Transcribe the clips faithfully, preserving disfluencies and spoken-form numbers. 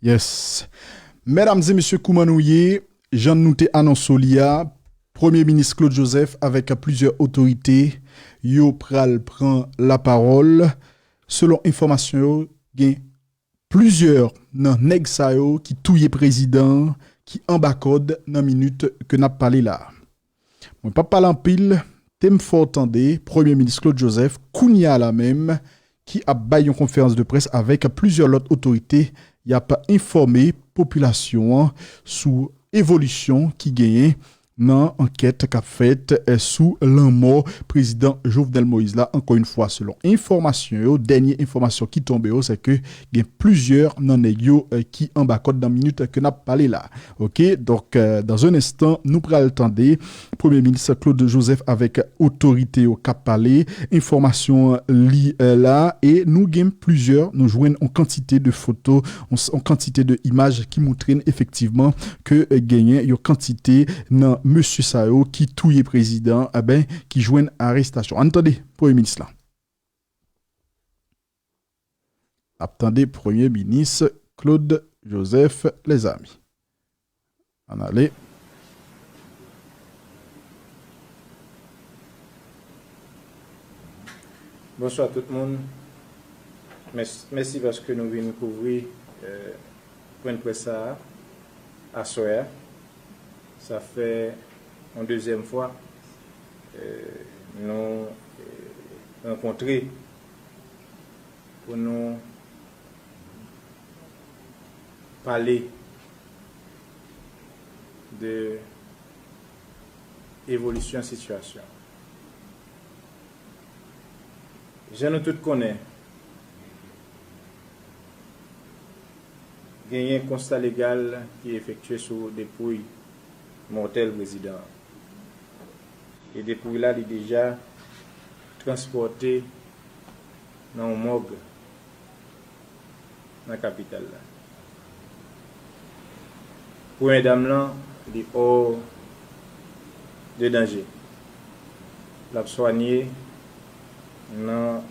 Yes. Medam e mesye, kouman nou ye? Jan nou te anonse li a, Premye Minis Claude Joseph avèk plizyè otorite, yo pral pran lapawòl. Selon enfòmasyon yo, gen plizyè nan nèg sa yo ki touye prezidan an ki anba kòd nan minit ke n ap pale la a. Mwen p ap pale anpil, te m fè w tande Premye Minis Claude Joseph kounye a la menm ki ap bay yon konferans de près avèk plizyè lòt otorite, y ap enfòme popilasyon an sou evolisyon ki genyen nan ankèt k ap fèt, eh, sou lanmò prezidan Jovenel Moïse la. Ankò yon fwa, selon enfòmasyon yo, dènye enfòmasyon ki tonbe yo, se ke gen plizyè nan nèg yo, eh, ki anba kòd nan minit ke n ap pale la. Oke, donk, eh, dans un instant, nou pral tande Premye Minis Claude Joseph avèk otorite yo k ap pale, enfòmasyon li, eh, la, e nou gen plizyè, nou jwenn yon kantite de foto, yon, yon kantite de imaj ki montre n efektivman ke, eh, genyen yon kantite nan mesye sa yo ki touye prezidan, eh ben, ki jwenn arestasyon. Ann tande Premye Minis la. N ap tande Premye Minis Claude Joseph, lèzami. Ann ale. Bonswa tout moun. Mès-, mèsi paske nou vin kouvri, eh, pwen de près sa a, aswè a. Sa fè yon dezyèm fwa, eh, nou, eh, rankontre pou nou pale de evolisyon sitiyasyon. Jan nou tout konnen, genyen konsta legal ki efektye sou depouy mòtèl prezidan an. E depouy la, li deja transpòte nan yon mòg nan kapital la. Premye dam lan, li hors de danger. L ap swanye nan,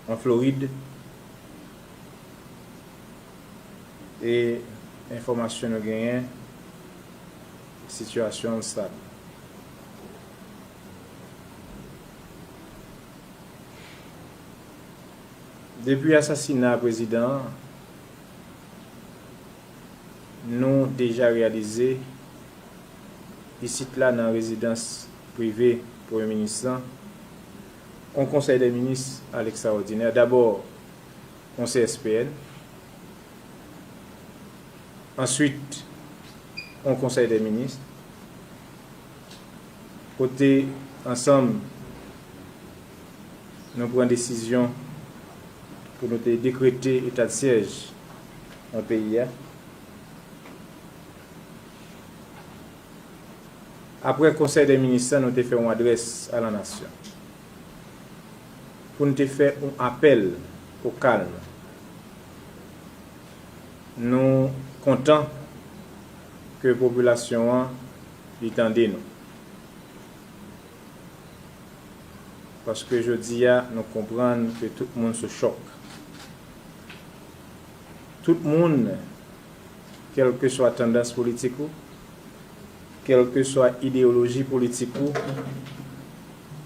an Florid. E enfòmasyon nou genyen, sitiyasyon an stab. Depi asasina prezidan an, nou deja reyalize isit la nan rezidans prive Premye Minis lan, yon konsèy dè minis a lekstraòdinè. Dabò, yon C S P N, answit, yon konsèy dè minis, kote ansanm nou pran desizyon pou nou te dekrete eta de syèj nan peyi a. Apre konsèy dè minis lan, nou te fè yon adrès a la nasyon pou n te fè yon apèl o kalm. Nou kontan ke popilasyon an li tande nou. Paske jodi a, nou konprann ke tout moun sou chòk. Tout moun, kèlkeswa tandans politik ou, kèlkeswa ideyoloji politik ou,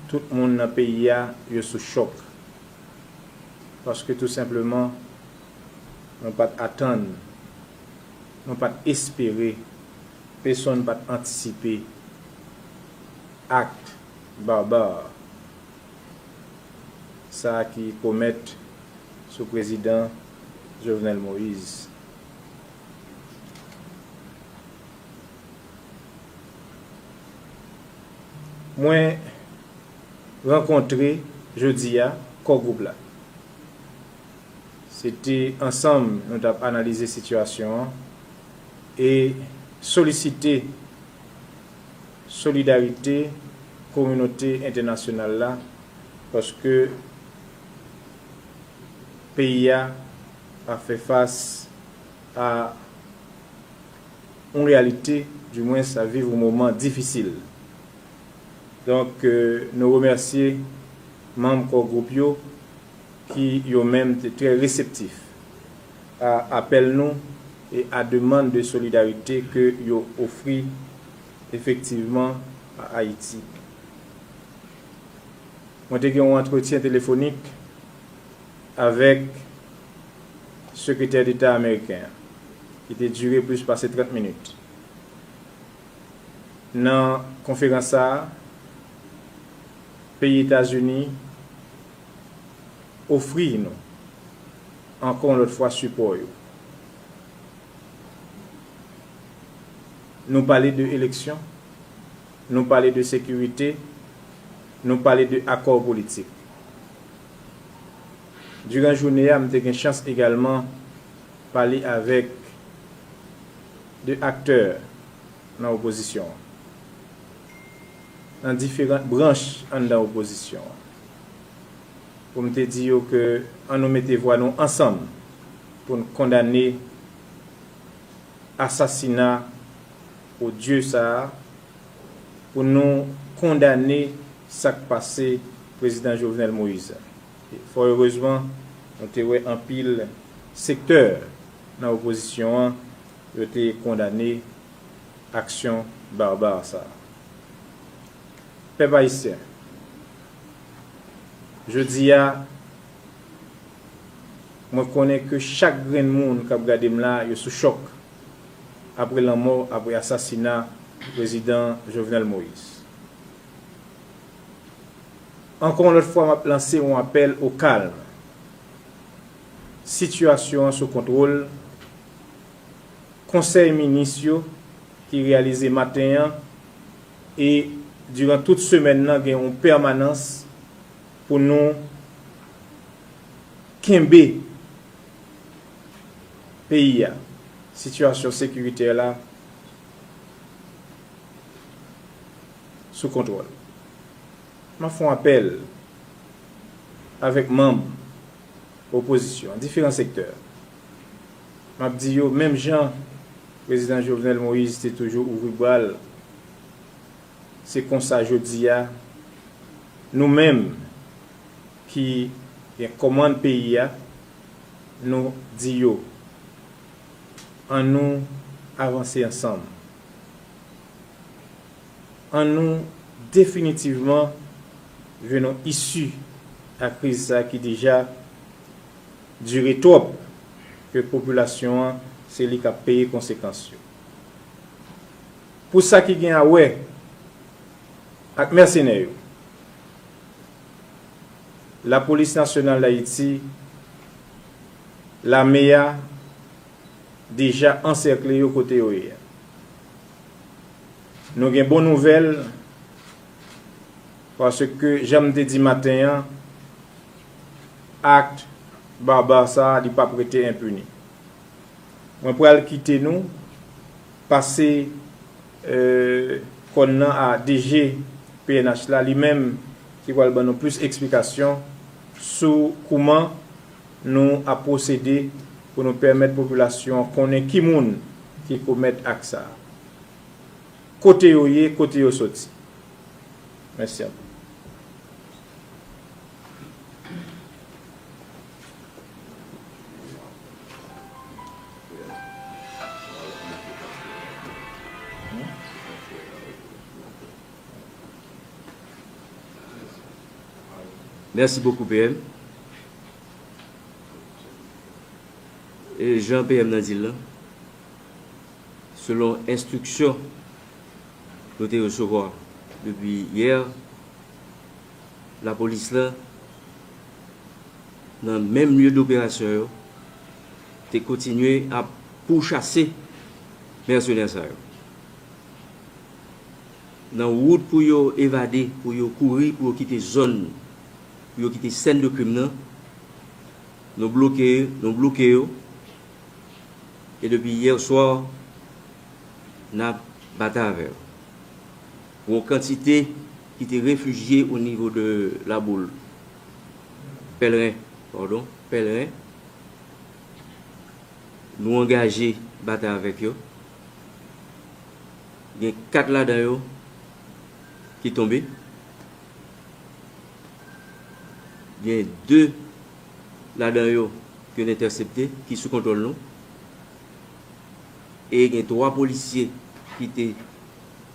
tout moun nan peyi a, yo sou chòk. Paske tou senpleman, nou pa t atann, nou pa t espere, pèsonn pa t antisipe ak baba sa a ki komèt sou prezidan Jovenel Moïse. Mwen rankontre jodi a kò gwoup la. Se te ansanm nou t ap analize sitiyasyon an e solisite solidarite kominote entènasyonal la, paske peyi a ap fè fas a yon reyalite, dimwens ap viv yon moman difisil. Donk, euh, nou remèsye manm kò gwoup yo ki yo menm te trè reseptif. a apèl nou e a demann de solidarite ke yo ofri efektivman a Ayiti. Mwen te gen yon antretyen telefonik avèk Sekretè Deta ameriken an, ki te dire plis pase trant minit. Nan konferans sa a, peyi Etazini ofri nou ankò yon lòt fwa sipò yo. Nou pale de eleksyon, nou pale de sekirite, nou pale de akò politik. Diran jounen an, m te gen chans egalman pale avèk de aktè nan opozisyon an, nan diferan branch anndan opozisyon an, pou m te di yo ke ann nou mete vwa nou ansanm pou n kondane asasina odye sa a, pou nou kondane sa k pase Prezidan Jovenel Moïse. Fò erezman, nou te wè anpil sektè nan opozisyon an, yo te kondane aksyon baba sa a. Pèp ayisyen, jodi a, mwen konnen ke chak grenn moun k ap gade m la, yo sou chòk apre lanmò, apre asasina Prezidan Jovenel Moïse. Ankò yon lòt fwa, m ap lanse yon apèl o kalm. Sitiyasyon an sou kontwòl. Konsèy minis yo ki reyalize maten an e diran tout semèn nan gen yon pèmanans pou nou kenbe peyi a, sitiyasyon sekiritè la sou kontwòl. M ap fè yon apèl avèk manm opozisyon an, diferan sektè. M ap di yo, menm jan Prezidan Jovenel Moïse te toujou ouvri bra l, se konsa jodi a, nou menm ki gen kòmann peyi a, nou di yo, ann nou avanse ansanm. Ann nou definitivman jwenn yon isi a kriz sa a ki deja dire twòp, ke popilasyon an se li k ap peye konsekans yo. Pou sa ki gen a wè ak mèsenè yo, Lapolis Nasyonal d Ayiti, lame a, deja ansèkle yo kote yo ye a. Nou gen bon nouvèl, paske, jan m te di maten an, ak baba sa a, li p ap rete enpini. Mwen pral kite nou, pase, eh, kòn nan a D G P N H la, li menm ki pral ban nou plis eksplikasyon sou kouman nou ap pwosede pou nou pèmèt popilasyon an konnen ki moun ki komèt ak sa a, kote yo ye, kote yo soti. Mèsi anpil. Mèsi bokou, P M. E jan P M nan di l lan, selon enstriksyon nou te resevwa depi yè, lapolis la, nan menm lye doperasyon yo, te kontinye ap pouchase mèsenè sa yo. Nan wout pou yo evade, pou yo kouri, pou yo kite zòn, pou yo kite sèn de krim nan, nou bloke, nou bloke yo. E depi yè swa, n ap batay avè yo. Yon kantite ki te refijye o nivo de Laboul, Pèlren, padon, Pèlren, nou angaje batay avèk yo. Gen kat ladan yo ki tonbe. Gen de ladan yo yo entèsepte, ki sou kontwòl nou. E gen twa polisye ki te,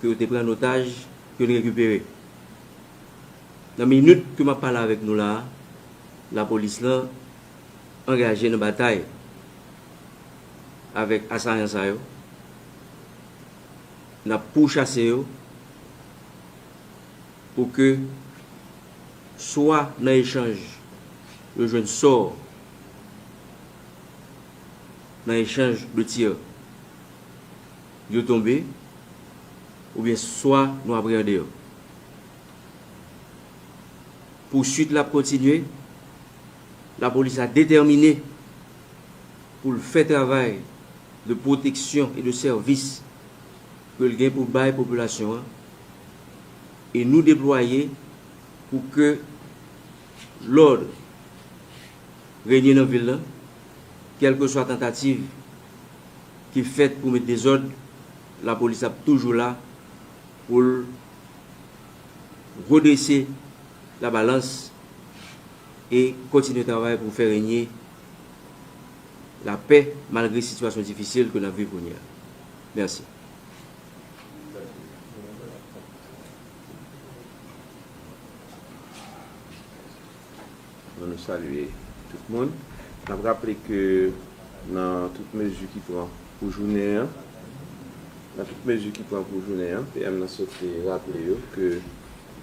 ke yo te pran an otaj, ke nou rekipere. Nan minit ke m ap pale avèk nou la a, lapolis lan angaje nan batay avèk asayan sa yo. N ap pouchase yo pou ke swa nan echanj yo jwenn sò nan echanj de tir yo tonbe, oubyen swa nou apreyande yo. Pouswit la ap kontinye. Lapolis la detèmine pou l fè travay de pwoteksyon e de sèvis ke l gen pou bay popilasyon an. E nou deplwaye pou ke lòd renye nan vil lan, kèlkeswa tantativ ki fèt pou met dezòd, lapolis ap toujou la pou l redrese labalans e kontinye travay pou fè renye lapè malgre sitiyasyon difisil ke n ap viv kounye a. Mèsi. Bon, nou salye tout moun. N ap raple ke nan tout mezi ki pran pou jounen an, nan tout mezi ki pran pou jounen an, P M nan sot raple yo ke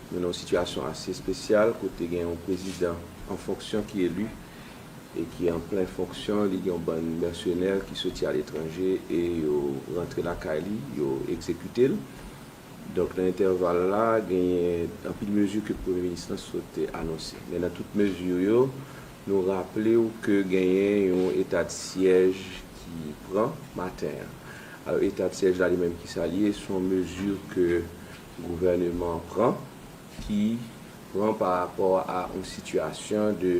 nou nan yon sitiyasyon ase espesyal kote gen yon prezidan an fonksyon ki eli e ki an plen fonksyon, li gen yon bann mèsenè ki soti aletranje e yo rantre lakay li, yo egzekite l. Donk, nan entèval la, genyen anpil mezi ke premye minis lan sot anonse. Men nan tout mezi yo, nou raple w ke genyen yon eta de syèj ki pran maten an. Alò, eta de syèj la, li menm, ki sa l ye? Se yon mezi ke gouvèneman an pran, ki pran pa rapò a yon sitiyasyon de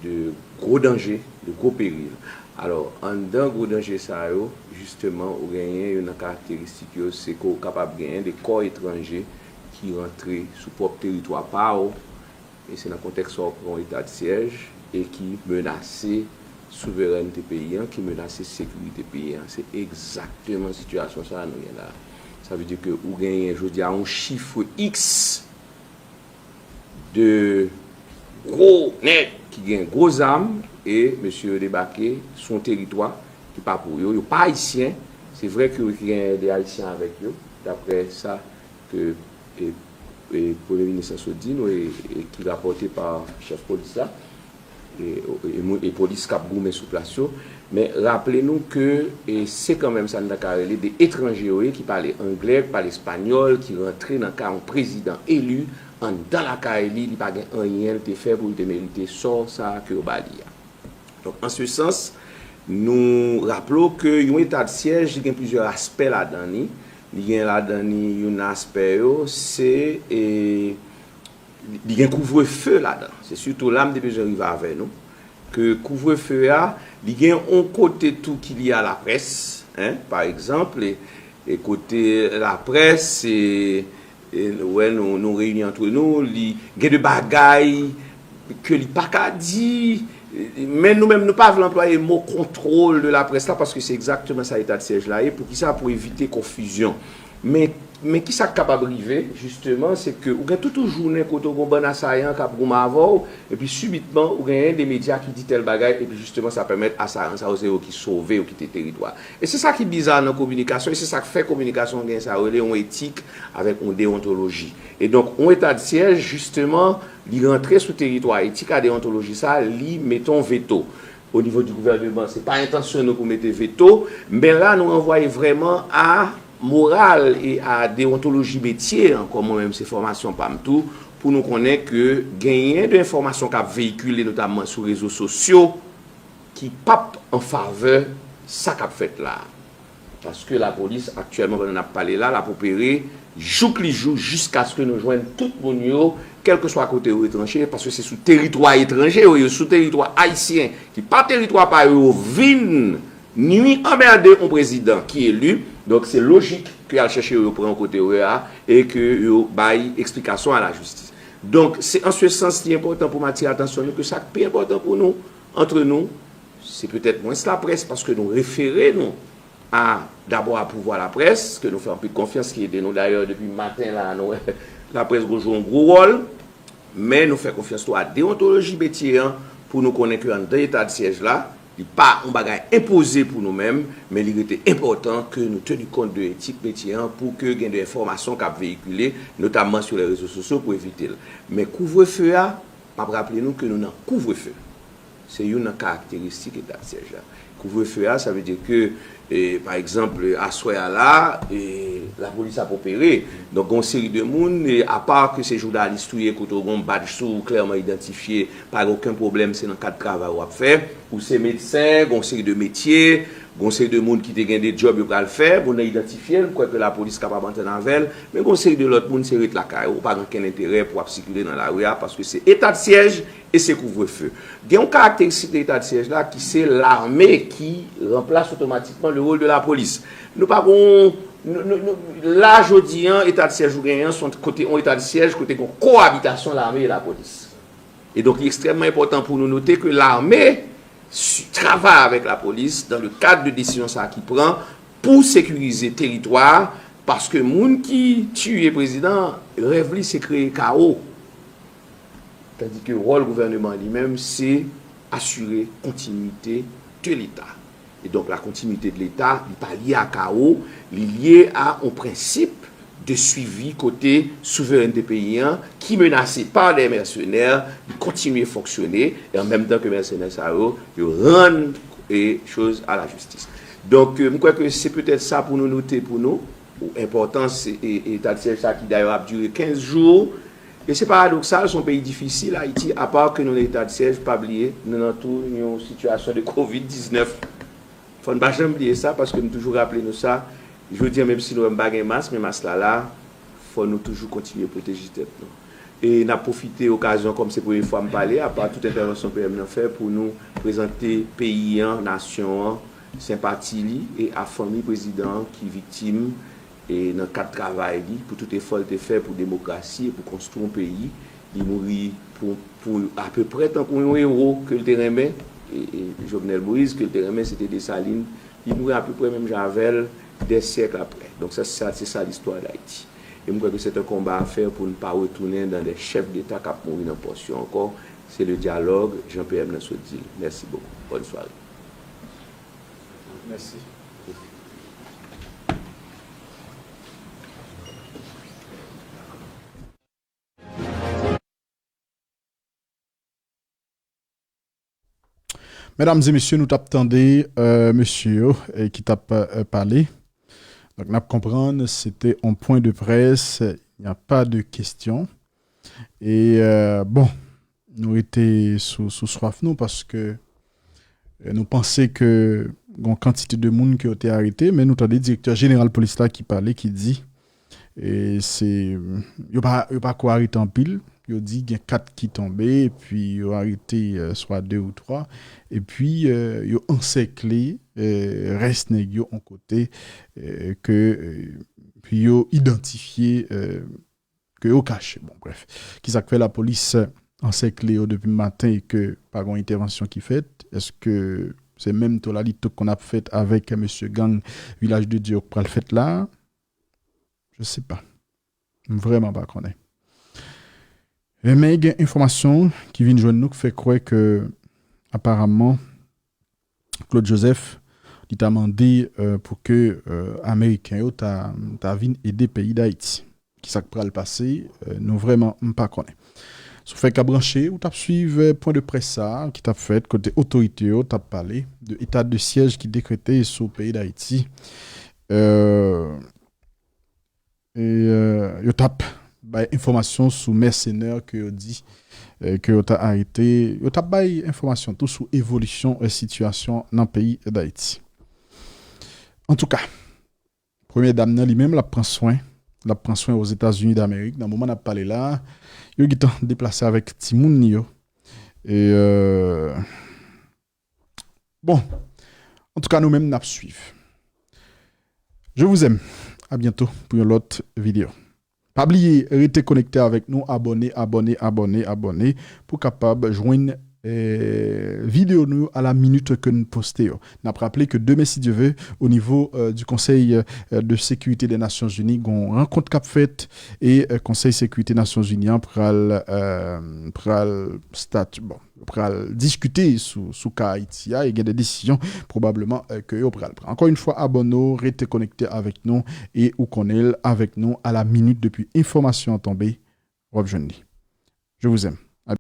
de gwo danje, de gwo peril. Alò, anndan gwo danje sa yo, jisteman, ou genyen youn nan karakteristik yo, se ke w kapab genyen de kò etranje ki rantre sou pwòp teritwa pa w, e se nan kontèks sa w pran yon eta de syèj, e ki menase souverènte peyi an, ki menase sekirite peyi an. Se egzakteman sitiyasyon sa a nou ye la. Sa vle di ke ou genyen, jodi a, yon chif iks de gwo nèg ki gen gwo zam, e mesye yo debake sou yon teritwa ki pa pou yo. Yo pa ayisyen. Se vre ke yo gen de ayisyen avèk yo, daprè sa ke, e, e, premye minis lan sot di nou, e, e ki rapòte pa chèf polis la, e, e, e, e polis k ap goumen sou plas yo. Men raple nou ke, e, se kanmenm sa n ta ka rele de etranje yo ye, ki pale anglè, ki pale espanyòl, ki rantre nan ka yon prezidan eli anndan lakay li, li pa gen anyen l te fè pou l te merite sò sa a ke yo ba li a. Donk, an se sans, nou raple w ke yon eta de syèj, li gen plizyè aspè ladan li. Li gen ladan li youn nan aspè yo, se, e, li gen kouvrefe ladan. Se sitou la m te bezwen rive avè nou. Ke kouvrefe a, li gen yon kote tou ki lye a laprès, en, pa egzanp, e, e kote laprès, e, e, nou wè, nou, nou reyini antre nou, li gen de bagay ke li pa ka di, men nou menm, nou pa vle anplwaye mo kontwòl de laprès la, paske se egzakteman sa eta de syèj la ye. Poukisa? Pou evite konfizyon. Men, men kisa k kapab rive, jisteman, se ke ou gen tout yon jounen kote ou gen yon bann asayan k ap goumen avè w, epi sibitman, ou genyen de medya ki di tèl bagay, epi jisteman, sa pèmèt asayan sa yo, se yo ki sove, yo kite teritwa. E se sa ki biza nan kominikasyon, e se sa k fè kominikasyon gen sa yo rele yon etik avèk yon deontoloji. E donk, yon eta de syèj, jisteman, li rantre sou teritwa etik a deontoloji sa, li mete yon veto. O nivo di gouvèneman, se pa entansyon nou pou mete veto, men la, nou ranvwaye vrèman a moral e a deontoloji metye an, kòm mwen menm se fòmasyon pa m tou, pou nou konnen ke genyen de enfòmasyon k ap veyikile, notamman sou rezo sosyo, ki p ap an favè sa k ap fèt la a. Paske lapolis, aktyèlman, pandan n ap pale la, l ap opere jouk li jou, jiskaske nou jwenn tout moun yo, kèlkeswa kote yo retranche, paske se sou teritwa etranje yo, yo sou teritwa ayisyen, ki pa teritwa pa yo, yo vin nwi, anmède yon prezidan ki eli. Donk, se lojik ke y al chèche yo, yo pran kote yo ye a, e ke yo bay eksplikasyon a lajistis. Donk, se an se sans li enpòtan pou m atire atansyon nou ke sa k pi enpòtan pou nou, antre nou, se petèt mwens laprès, paske nou refere nou a, dabò a pouvwa laprès, ke nou fè anpil konfyans, ki ede nou dayè depi maten la, nou wè laprès gon jwe yon gwo wòl, men nou fè konfyans tou a deontoloji metye an pou nou konnen ke anndan eta de syèj la, li pa yon bagay enpoze pou nou menm, men li rete enpòtan ke nou teni kont de etik metye an pou ke gen de enfòmasyon k ap veyikile, notamman sou lè rezo sosyo pou evite l. Men kouvrefe a, m ap raple nou ke nou nan kouvrefe. Se youn nan karakteristik eta de syèj la. Kouvrefe a, sa vle di ke, e, pa egzanp, aswè a la, e, lapolis ap opere. Donk, gon seri de moun, e, apa ke se jounalis ou ye, kote w gon badj sou ou, klèman idantifye, pa gen okenn pwoblèm, se nan kad travay w ap fè. Ou se medsen, gon seri de metye, gon seri de moun ki te gen de djòb yo pral fè, moun nan idantifye l, m kwè ke lapolis kapab antann avè l, men gon seri de lòt moun, se ret lakay ou, ou pa gen okenn enterè pou w ap sikile nan lari a, paske se eta de syèj, e se kouvrefe. Gen yon karakteristik de eta de syèj la ki se lame ki ranplase otomatikman le wòl de lapolis. Nou pa gon, nou, nou, nou, la jodi an, eta de syèj ou genyen an, se yon kote, yon eta de syèj kote gen yon koabitasyon lame e lapolis. E donk, li ekstrèmman enpòtan pou nou note ke lame su- travay avèk lapolis dans le cadre de desizyon sa ki pran pou sekirize teritwa, paske moun ki tiye prezidan, rèv li se kreye kawo. Tandis que rôle gouvernement lui-même, c'est assurer continuité de l'État. Et donc, la continuité de l'État, li pa lié à kawo, li lié à un principe de suivi kote souverènte peyi an, ki menase pa de mèsenè, li kontinye fonksyone, e an menm tan ke mèsenè sa yo, yo rann e choz a la jistis. Donk, euh, m kwè ke se petèt sa pou nou note pou nou, ou enpòtans e, e, eta de syèj sa ki dayè ap dire kenz jou. E se paradoksal, se yon peyi difisil, Ayiti, apa ke nou nan eta de syèj, pa bliye, nou nan tou yon sitiyasyon de kovid diznèf. Fò n pa janm bliye sa, paske m toujou raple nou sa. Jodi an, menm si nou wè m pa gen mas, men mas la la, fò nou toujou kontinye pwoteje tèt nou. E n ap pwofite okazyon, kòm se premye fwa m pale, apa tout entèvansyon P M nan fè, pou nou prezante peyi an, nasyon an, senpati li e a fanmi prezidan an ki viktim e nan kad travay li pou tout efò l te fè pou demokrasi e pou konstwi yon peyi. Li mouri pou, pou apeprè tankou yon ewo ke l te renmen. E, e Jovenel Moïse, ke l te renmen, se te Desalin. Li mouri apeprè menm jan avè l, dè syèk aprè. Donk, sa, sa, se sa listwa Dayiti. E m kwè ke c'est un combat à faire pou n pa retounen dans des chefs d'État k ap mouri nan pòs yo ankò. Se le dialogue, jan P M nan sot di l. Mèsi bokou. Bòn sware. Mèsi. Medam e mesye, nou t ap tande, euh, mesye yo, eh, ki t ap, euh, pale. Donk, n ap konprann, se te yon pwen de près, il n'y a pas de question. E, euh, bon, nou rete sou, sou swaf nou, paske, euh, nou panse ke gon kantite de moun ke yo te arete, men nou tande direktè jeneral polis la ki pale, ki di, e se, yo pa, yo pa ko arete anpil, yo di gen kat ki tonbe, epi yo arete, euh, swa de ou twa, epi, euh, yo ansèkle, euh, rès nèg yo yon kote, euh, ke, euh, epi yo idantifye, euh, ke yo kache. Bon, brèf. Kisa k fè lapolis ansèkle yo depi maten e ke pa gen entèvansyon ki fèt? Èske se menm to la li tou konn ap fèt avèk mesye gang Vilaj de Dye yo k pral fèt la? Je sais pas. M vrèman pa konnen. E men gen enfòmasyon ki vin jwenn nou k fè kwè ke, aparaman, Claude Joseph, li ta mande, euh, pou ke, euh, Ameriken yo ta, ta vin ede peyi Dayiti. Kisa k pral pase, euh, nou vrèman m pa konnen. Si w fèk ap branche, ou t ap swiv, euh, pwen de près sa a ki t ap fèt kote otorite yo t ap pale de eta de syèj ki dekrete sou peyi Dayiti. Euh, e, euh, yo t ap bay enfòmasyon sou mèsenè ke yo di, euh, ke yo ta arete. Yo t ap bay enfòmasyon tou sou evolisyon, euh, sitiyasyon nan peyi Dayiti. Antouka, premyè dam nan li menm, l ap pran swen. L ap pran swen Ozetazini Damerik. Nan moman n ap pale la, yo gentan deplase avèk timoun li yo. E, euh, bon, antouka, nou menm, n ap swiv. Je vous aime. À bientôt pou yon lòt videyo. Pa bliye, rete konekte avèk nou, abòne, abòne, abòne, abòne, pou kapab jwenn eh, videyo nou yo a la minit ke n poste yo. N ap raple ke demen, si Dye ve, o nivo, eh, du Conseil, eh, de Sécurité des Nations Unies, gon rankont k ap fèt e, eh, Konsèy Sekirite Nasyonzini an pral, eh, pral stati, bon, pral diskite sou, sou ka Ayiti a e gen de desizyon pwobableman, eh, ke yo pral pran. Ankò yon fwa, abòne w, rete konekte avèk nou e ou konnen l avèk nou a la minit depi enfòmasyon an tonbe, w ap jwenn li. Je vous aime.